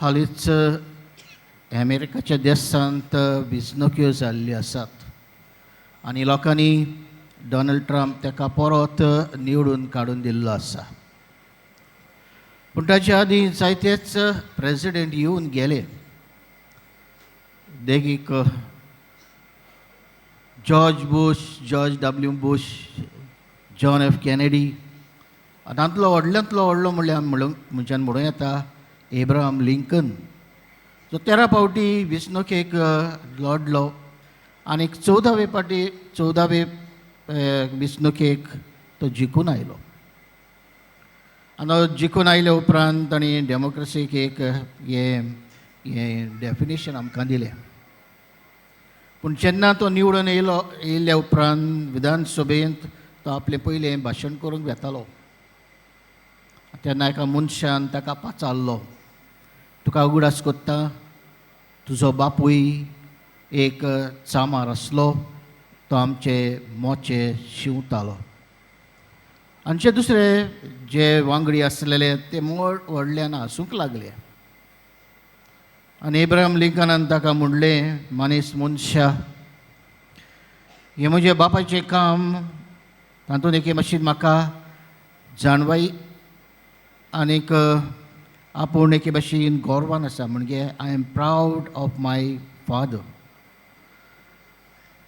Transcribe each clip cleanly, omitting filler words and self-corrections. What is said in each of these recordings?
हालींच अमेरिकाच्या देशांत वेंचणुक्यो जाल्ल्यो आसात आनी लोकांनी डोनाल्ड ट्रम्प ताका परत निवडून काडून दिल्लो आसा. पूण ताच्या आदीं जायतेच प्रेजिडेंट येवन गेले. देखीक George Bush, George W Bush, John F Kennedy. तांतलो व्हडल्यांतलो व्हडलो म्हणल्यार म्हणूंक म्हज्यान म्हणूं येता एब्राहम लिंकन, जो 13 फावटी वेंचणुकेक लढलो आनी 14वे फावटी, 14वे वेंचणुकेक तो जिखून आयलो. आनी जिखून आयल्या उपरांत ताणें डेमोक्रेसीक एक हें हें डेफिनेशन आमकां दिलें. पूण जेन्ना तो निवडून येयलो, येयल्या उपरांत विधानसभेंत तो आपलें पयलें भाशण करूंक वेतालो तेन्ना एका मनशान ताका पाचारलो, "तुका उगडास कोत्ता, तुजो बापूय एक चामार आसलो, तो आमचे मोचे शिंवतालो." आनी जे दुसरे जे वांगडी आसलेले ते मोड व्हडल्यान हांसूंक लागले. आनी एब्राहम लिंकनान ताका म्हणलें, "मानेस्त मनशा, हें म्हजें बापायचें काम. तातूंत एके मातशी म्हाका जाणवाय आनीक आपूण एके भाशेन गोर्वान आसा, म्हणजे I am proud of my father.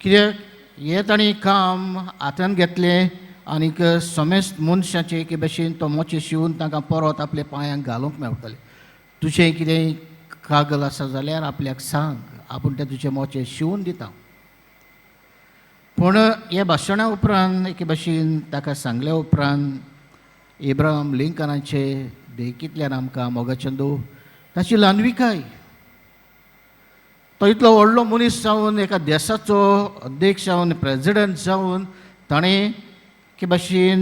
कित्याक हें ताणें काम हातान घेतलें आनीक समेस्त मनशाचे एके भाशेन तो मोचे शिवून तांकां परत आपल्या पांयांक घालूंक मेळटलें. तुजें कितेंय कागल आसा जाल्यार आपल्याक सांग, आपूण तें तुजे मोचे शिवून दिता." पूण ह्या भाशणा उपरांत, एके भाशेन ताका सांगल्या उपरांत, एब्राहम लिंकनाचे देखींतल्यान आमकां, मोगाचंदू, ताची ल्हानविकाय, तो इतलो व्हडलो मनीस जावन, एका देशाचो अध्यक्ष जावन, प्रेजिडंट जावन, ताणें एके भाशेन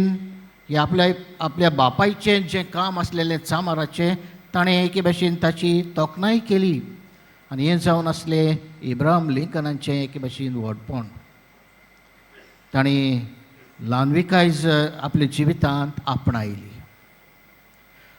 हे आपल्या आपल्या बापायचें जें काम आसलेलें चामाराचें, ताणें एके भाशेन ताची तोखणाय केली. आनी हें जावन आसलें इब्राहिम लिंकनाचें एके भाशेन व्हडपण. ताणें ल्हानविकाय आपल्या जिवितांत आपणायली.